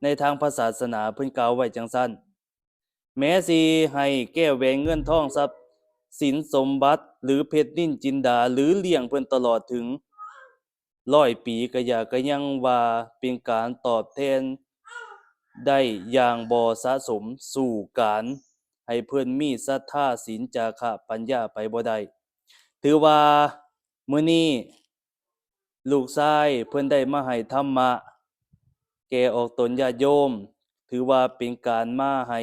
ໃນທາງພະສາສະໜາເພິ່ນກ່າວໄວ້ຈັ່ງຊັ້ນ. ແມ້ຊິໃຫ້ແກ້ວແຫວນເງິນທອງ ຊັບສິນສົມບັດ ຫຼື ເພັດນິນຈິນດາ ຫຼື ລ້ຽງເພິ່ນຕະຫຼອດເຖິງຮ້ອຍປີກະຢ່າ ກະຍັງວ່າເປັນການຕອບແທນໄດ້ຢ່າງບໍ່ສະສົມສູ່ການໃຫ້ເພິ່ນມີສັດທາ ສິນ ຈາຄະ ປັນຍາໄປບໍ່ໄດ້. ຖືວ່າມື້ນີ້ລູກຊາຍເພິ່ນໄດ້ມາໃຫ້ທຳມະແກ່ອອກຕົນຍາດໂຍມ, ຖືວ່າເປັນການມາໃຫ້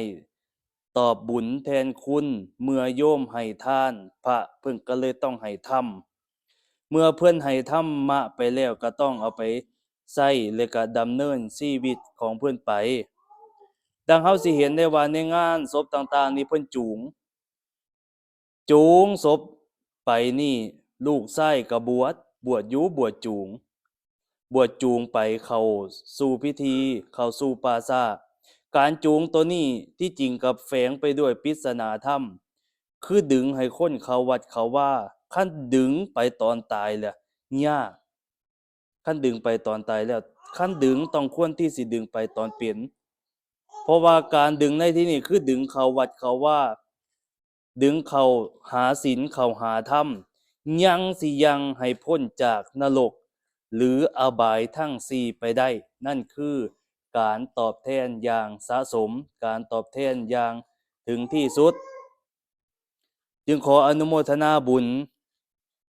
ຕອບບຸນແທນຄຸນ. ເມື່ອໂຍມໃຫ້ທານ, ພະເພິ່ນກໍເລີຍຕ້ອງໃຫ້ທຳ. ເມື່ອເພິ່ນໃຫ້ທຳມະໄປແລ້ວ ກໍຕ້ອງເອົາໄປໃຊ້ ແລະ ກໍດຳເນີນຊີວິດຂອງເພິ່ນໄປ. ດັ່ງເຮົາຊິເຫັນໄດ້ວ່າໃນງານສົບຕ່າງໆນີ້ ເພິ່ນຈູງ ຈູງສົບໄປນີ້ ລູກຊາຍກໍບວດ, ບວດຢູ່ ບວດຈູງ, ບວດຈູງໄປເຂົ້າສູ່ພິທີ, ເຂົ້າສູ່ປ່າຊ້າ. ການຈູງໂຕນີ້ທີ່ຈິງກໍແຝງໄປດ້ວຍປິດສະໜາທຳ, ຄືດຶງໃຫ້ຄົນເຂົ້າວັດເຂົ້າວາ. ຄັນດຶງໄປຕອນຕາຍລະຍາກ, ຄັນດຶງໄປຕອນຕາຍແລ້ວ, ຄັນດຶງຕ້ອງຄວນທີ່ຊິດຶງໄປຕອນເປັນ. ເພາະວ່າການດຶງໃນທີ່ນີ້ຄືດຶງເຂົ້າວັດເຂົ້າວາ, ດຶງເຂົ້າຫາສິນ ເຂົ້າຫາທຳ, ຍັງຊິຍັ່ງໃຫ້ພົ້ນຈາກນະລົກ ຫຼື ອະບາຍທັງສີ່ໄປໄດ້. ນັ້ນຄືການຕອບແທນຢ່າງສະສົມ, ການຕອບແທນຢ່າງເຖິງທີ່ສຸດ. ຈຶ່ງຂໍອະນຸໂມທະນາບຸນ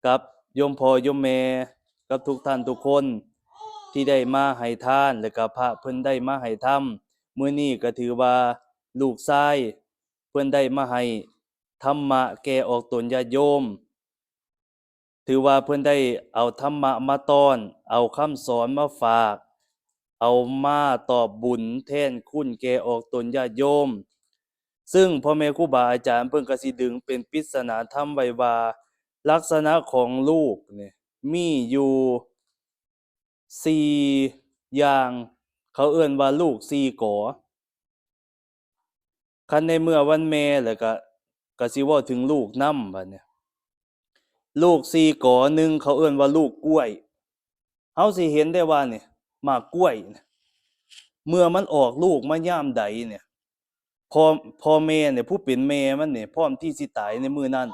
ກັບໂຍມພໍ່ໂຍມແມ່ ກັບທຸກທ່ານທຸກຄົນທີ່ໄດ້ມາໃຫ້ທານ ແລະກະພະເພິ່ນໄດ້ມາໃຫ້ທຳ. ມື້ນີ້ກະຖືວ່າລູກຊາຍເພິ່ນໄດ້ມາໃຫ້ທຳມະແກ່ອອກຕົນຍາດໂຍມ. ຖືວ່າເພິ່ນໄດ້ເອົາທຳມະມາຕ້ອນ, ເອົາຄຳສອນມາຝາກ, ເອົາມາຕອບບຸນແທນຄຸນແກ່ອອກຕົນຍາດໂຍມ. ຊຶ່ງພໍ່ແມ່ຄູບາອາຈານເພິ່ນກໍຊິດຶງເປັນປິດສະໜາທຳໄວ້ວ່າ ລັກສະນະຂອງລູກນີ້ມີຢູ່ສີ່ຢ່າງ, ເຂົາເອີ້ນວ່າລູກສີ່ກໍ. ຄັນໃນເມື່ອວັນແມ່ແລ້ວກະ ກະຊິເວົ້າເຖິງລູກນຳບາດນີ້. ລູກສີ່ກໍ ໜຶ່ງ ເຂົາເອີ້ນວ່າລູກກ້ວຍ. ເຮົາຊິເຫັນໄດ້ວ່ານີ້ ໝາກກ້ວຍນີ້ ເມື່ອມັນອອກລູກມາຍາມໃດນີ້ ພໍ່ ພໍ່ແມ່ນີ້ ຜູ້ເປັນແມ່ມັນນີ້ ພ້ອມທີ່ຊິຕາຍໃນມື້ນັ້ນ.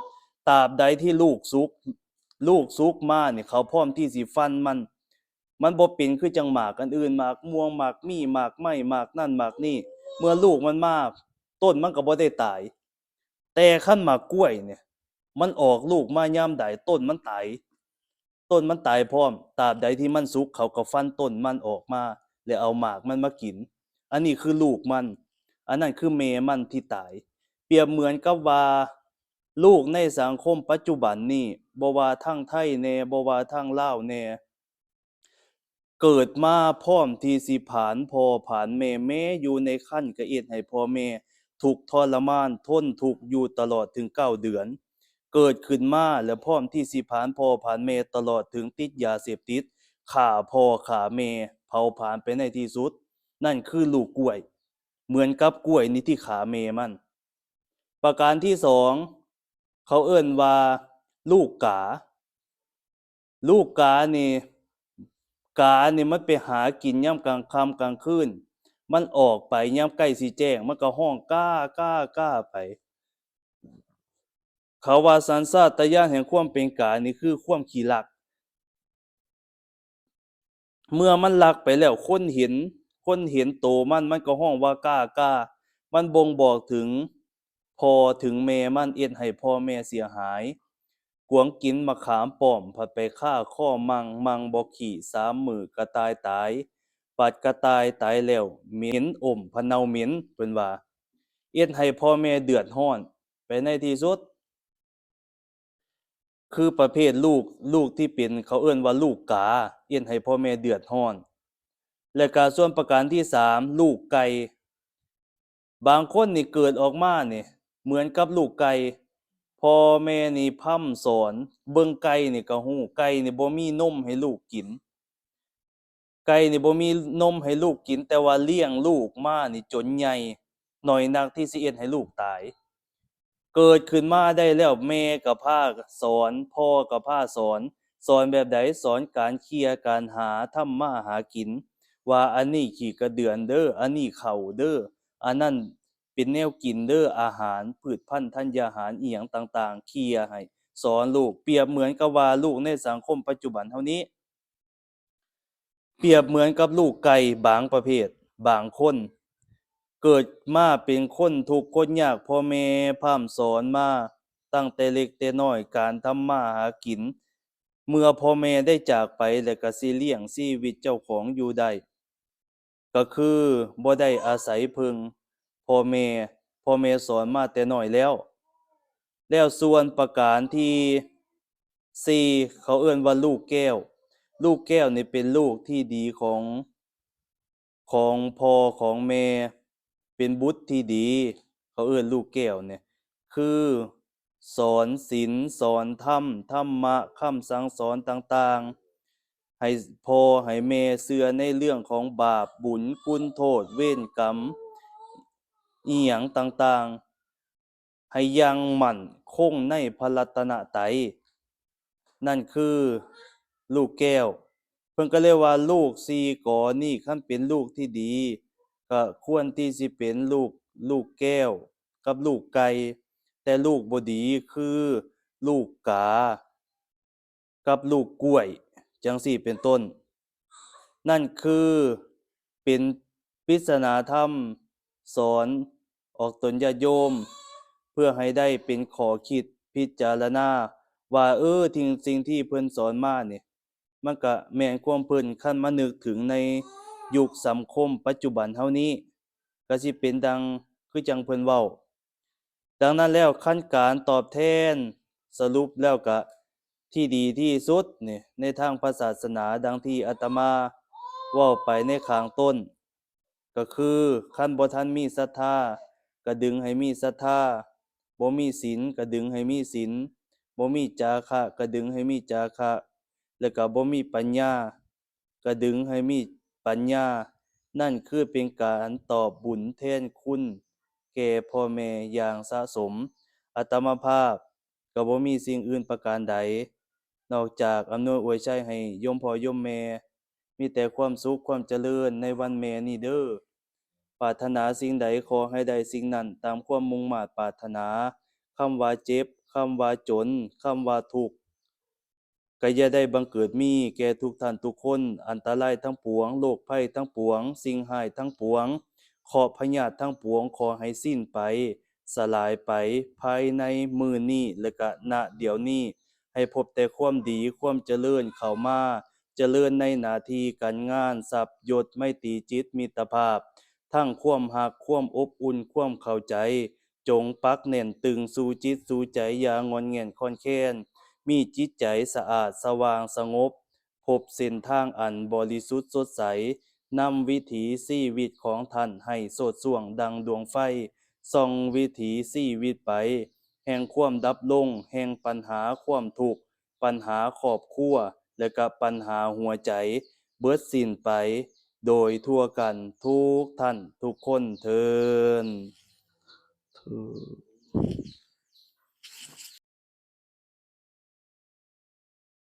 ຕາບໃດທີ່ລູກສຸກ ລູກສຸກມານີ້ ເຂົາພ້ອມທີ່ຊິຟັນມັນ. ມັນບໍ່ເປັນຄືຈັ່ງໝາກອັນອື່ນ, ໝາກມ່ວງ, ໝາກມີ້, ໝາກໄມ້, ໝາກນັ້ນໝາກນີ້. ເມື່ອລູກມັນມາ, ຕົ້ນມັນກໍບໍ່ໄດ້ຕາຍ. ແຕ່ຄັນໝາກກ້ວຍນີ້ ມັນອອກລູກມາຍາມໃດ, ຕົ້ນມັນຕາຍ, ຕົ້ນມັນຕາຍພ້ອມ. ຕາບໃດທີ່ມັນສຸກ, ເຂົາກໍຟັນຕົ້ນມັນອອກມາ ແລະ ເອົາໝາກມັນມາກິນ. ອັນນີ້ຄືລູກມັນ, ອັນນັ້ນຄືແມ່ມັນທີ່ຕາຍ. ປຽບເໝືອນກັບວ່າ ລູກໃນສັງຄົມປັດຈຸບັນນີ້, ບໍ່ວ່າທາງໄທແດ່, ບໍ່ວ່າທາງລາວແດ່, ເກີດມາພ້ອມທີ່ຊິຜານພໍ່ຜານແມ່, ແມ້ຢູ່ໃນຄັນກໍເຮັດໃຫ້ພໍ່ແມ່ທຸກທໍລະມານ, ທົນທຸກຢູ່ຕະຫຼອດເຖິງເກົ້າເດືອນ. ເກີດຂຶ້ນມາແລ້ວພ້ອມທີ່ຊິຜານພໍ່ຜານແມ່, ຕະຫຼອດເຖິງຕິດຢາເສບຕິດ, ຂ້າພໍ່ຂ້າແມ່, ເຜົາຜານໄປໃນທີ່ສຸດ. ນັ້ນຄືລູກກ້ວຍ, ເໝືອນກັບກ້ວຍນີ້ທີ່ຂ້າແມ່ມັນ. ປະການທີສອງ ເຂົາເອີ້ນວ່າລູກກາ. ລູກການີ້ ການີ້ມັນໄປຫາກິນຍາມກາງຄ່ຳກາງຄືນ, ມັນອອກໄປຍາມໃກ້ຊິແຈ້ງ ມັນກໍຮ້ອງກ້າ ກ້າ ກ້າໄປ. ເຂົາວ່າສັນຊາດຕະຍານແຫ່ງຄວາມເປັນການີ້ຄືຄວາມຂີ້ລັກ. ເມື່ອມັນລັກໄປແລ້ວ ຄົນເຫັນ ຄົນເຫັນໂຕມັນ ມັນກໍຮ້ອງວ່າກ້າ ກ້າ. ມັນບົ່ງບອກເຖິງພໍ່ເຖິງແມ່ມັນ, ເຮັດໃຫ້ພໍ່ແມ່ເສຍຫາຍ. ກວງກິນມະຂາມປ້ອມ ພັດໄປຄາຄໍມັ່ງ, ມັ່ງບໍ່ຂີ້ ສາມມື້ກະຕ່າຍຕາຍ. ບັດກະຕ່າຍຕາຍແລ້ວ ເໝັນອົມພະເນົາເໝັນ, ເພິ່ນວ່າ ເຮັດໃຫ້ພໍ່ແມ່ເດືອດຮ້ອນໄປໃນທີ່ສຸດ. ຄືປະເພດລູກ ລູກທີ່ເປັນ ເຂົາເອີ້ນວ່າລູກກາ, ເຮັດໃຫ້ພໍ່ແມ່ເດືອດຮ້ອນ. ແລະກະສ່ວນປະການທີສາມ ລູກໄກ່. ບາງຄົນນີ້ເກີດອອກມານີ້ເໝືອນກັບລູກໄກ່, ພໍ່ແມ່ນີ້ພຳສອນ, ເບິ່ງໄກ່ນີ້ກໍຮູ້, ໄກ່ນີ້ບໍ່ມີນົມໃຫ້ລູກກິນ. ໄກ່ນີ້ບໍ່ມີນົມໃຫ້ລູກກິນ, ແຕ່ວ່າລ້ຽງລູກມານີ້ຈົນໃຫຍ່, ໜ້ອຍນັກທີ່ຊິເຮັດໃຫ້ລູກຕາຍ. ເກີດຂຶ້ນມາໄດ້ແລ້ວ ແມ່ກໍພາສອນ, ພໍ່ກໍພາສອນ. ສອນແບບໃດ? ສອນການເຄຍ ການຫາທຳມາຫາກິນ, ວ່າອັນນີ້ຂີ້ກະເດືອນເດີ ອັນນີ້ເຂົ້າເດີ ອັນນັ້ນເປັນແນວກິນເດີ ອາຫານ ພືດພັນທັນຍາຫານອີ່ຫຍັງຕ່າງໆ ເຂ່ຍໃຫ້ ສອນລູກ ປຽບເໝືອນກັບວ່າລູກໃນສັງຄົມປັດຈຸບັນເຮົານີ້ ປຽບເໝືອນກັບລູກໄກ່ບາງປະເພດ ບາງຄົນ ເກີດມາເປັນຄົນທຸກຄົນຍາກ ພໍ່ແມ່ພາມສອນມາຕັ້ງແຕ່ເລັກແຕ່ນ້ອຍ ການທຳມາຫາກິນ ເມື່ອພໍ່ແມ່ໄດ້ຈາກໄປ ແລ້ວກະຊິລ້ຽງຊີວິດເຈົ້າຂອງຢູ່ໄດ້ ກໍຄືບໍ່ໄດ້ອາໄສເພິ່ງພໍ່ແມ່ ພໍ່ແມ່ສອນມາແຕ່ນ້ອຍແລ້ວ. ແລ້ວສ່ວນປະການທີສີ່ ເຂົາເອີ້ນວ່າລູກແກ້ວ. ລູກແກ້ວນີ້ເປັນລູກທີ່ດີຂອງ ຂອງພໍ່ຂອງແມ່ ເປັນບຸດທີ່ດີ ເຂົາເອີ້ນລູກແກ້ວນີ້ ຄືສອນສິນ ສອນທຳ ທຳມະ ຄຳສັ່ງສອນຕ່າງໆ ໃຫ້ພໍ່ໃຫ້ແມ່ເຊື່ອໃນເລື່ອງຂອງບາບບຸນ ຄຸນໂທດ ເວນກຳ ອີ່ຫຍັງຕ່າງໆ ໃຫ້ຢ່າງໝັ້ນຄົງໃນພະລັດຕະນະໄຕ ນັ້ນຄືລູກແກ້ວ. ເພິ່ນກໍເລີຍວ່າລູກສີ່ກໍນີ້ ຄັນເປັນລູກທີ່ດີ ກໍຄວນທີ່ຊິເປັນລູກ ລູກແກ້ວກັບລູກໄກ່ ແຕ່ລູກບໍ່ດີຄືລູກກາ ກັບລູກກ້ວຍ ຈັ່ງຊີ້ເປັນຕົ້ນ. ນັ້ນຄືເປັນປິດສະໜາທຳ ສອນອອກຕົນຍາດໂຍມ ເພື່ອໃຫ້ໄດ້ເປັນຂໍ້ຄິດພິຈາລະນາວ່າ ເອີ ສິ່ງ ສິ່ງທີ່ເພິ່ນສອນມານີ້ ມັນກະແມ່ນຄວາມເພິ່ນ ຄັນມານຶກເຖິງໃນຍຸກສັງຄົມປັດຈຸບັນເຮົານີ້ ກະຊິເປັນດັ່ງຄືຈັ່ງເພິ່ນເວົ້າ. ດັ່ງນັ້ນແລ້ວ ຄັນການຕອບແທນ ສະຫຼຸບແລ້ວກະທີ່ດີທີ່ສຸດນີ້ ໃນທາງພະສາສະໜາ ດັ່ງທີ່ອາດຕະມາເວົ້າໄປໃນຂ້າງຕົ້ນ ກໍຄື ຄັນບໍ່ທັນມີສັດທາ ກະດຶງໃຫ້ມີສັດທາ, ບໍ່ມີສິນ ກະດຶງໃຫ້ມີສິນ, ບໍ່ມີຈາຄະ ກະດຶງໃຫ້ມີຈາຄະ ແລະກະບໍ່ມີປັນຍາ ກະດຶງໃຫ້ມີປັນຍາ. ນັ້ນຄືເປັນການຕອບບຸນແທນຄຸນແກ່ພໍ່ແມ່ຢ່າງສະສົມ. ອາດຕະມາພາບກໍບໍ່ມີສິ່ງອື່ນປະການໃດ ນອກຈາກອຳນວຍອວຍໄຊໃຫ້ໂຍມພໍ່ໂຍມແມ່ ມີແຕ່ຄວາມສຸກຄວາມຈະເລີນໃນວັນແມ່ນີ້ເດີ. ປາດຖະໜາສິ່ງໃດ ຂໍໃຫ້ໄດ້ສິ່ງນັ້ນຕາມຄວາມມຸ່ງມາດປາດຖະໜາ. ຄຳວ່າເຈັບ, ຄຳວ່າຈົນ, ຄຳວ່າທຸກ ກະຢ່າໄດ້ບັງເກີດມີແກ່ທຸກທ່ານທຸກຄົນ. ອັນຕະລາຍທັງປວງ, ໂລກໄພທັງປວງ, ສິ່ງຮ້າຍທັງປວງ, ເຄາະພະຍາດທັງປວງ, ຂໍໃຫ້ສິ້ນໄປ, ສະຫຼາຍໄປ ພາຍໃນມື້ນີ້ ແລະກະນະດຽວນີ້. ໃຫ້ພົບແຕ່ຄວາມດີ, ຄວາມຈະເລີນເຂົ້າມາ, ຈະເລີນໃນໜ້າທີ່ການງານ, ຊັບ, ຍົດ, ໄມຕີຈິດ, ມິດຕະພາບ, ທັງຄວາມຮັກ, ຄວາມອົບອຸ່ນ, ຄວາມເຂົ້າໃຈ, ຈົ່ງປັກແໜ້ນຕຶງສູ່ຈິດສູ່ໃຈ, ຢ່າງອນແງ່ນຄອນແຄນ, ມີຈິດໃຈສະອາດສະຫວ່າງສະຫງົບ, ພົບເສັ້ນທາງອັນບໍລິສຸດສົດໃສ, ນຳວິຖີຊີວິດຂອງທ່ານໃຫ້ໂຊດຊ່ວງດັ່ງດວງໄຟ, ສ່ອງວິຖີຊີວິດໄປ, ແຫ່ງຄວາມດັບລົງ, ແຫ່ງປັນຫາຄວາມທຸກ, ປັນຫາຄອບຄົວ ແລະກະປັນຫາຫົວໃຈ ເບິດສິ້ນໄປ ໂດຍທົ່ວກັນທຸກທ່ານທຸກຄົນເທີ້ນ.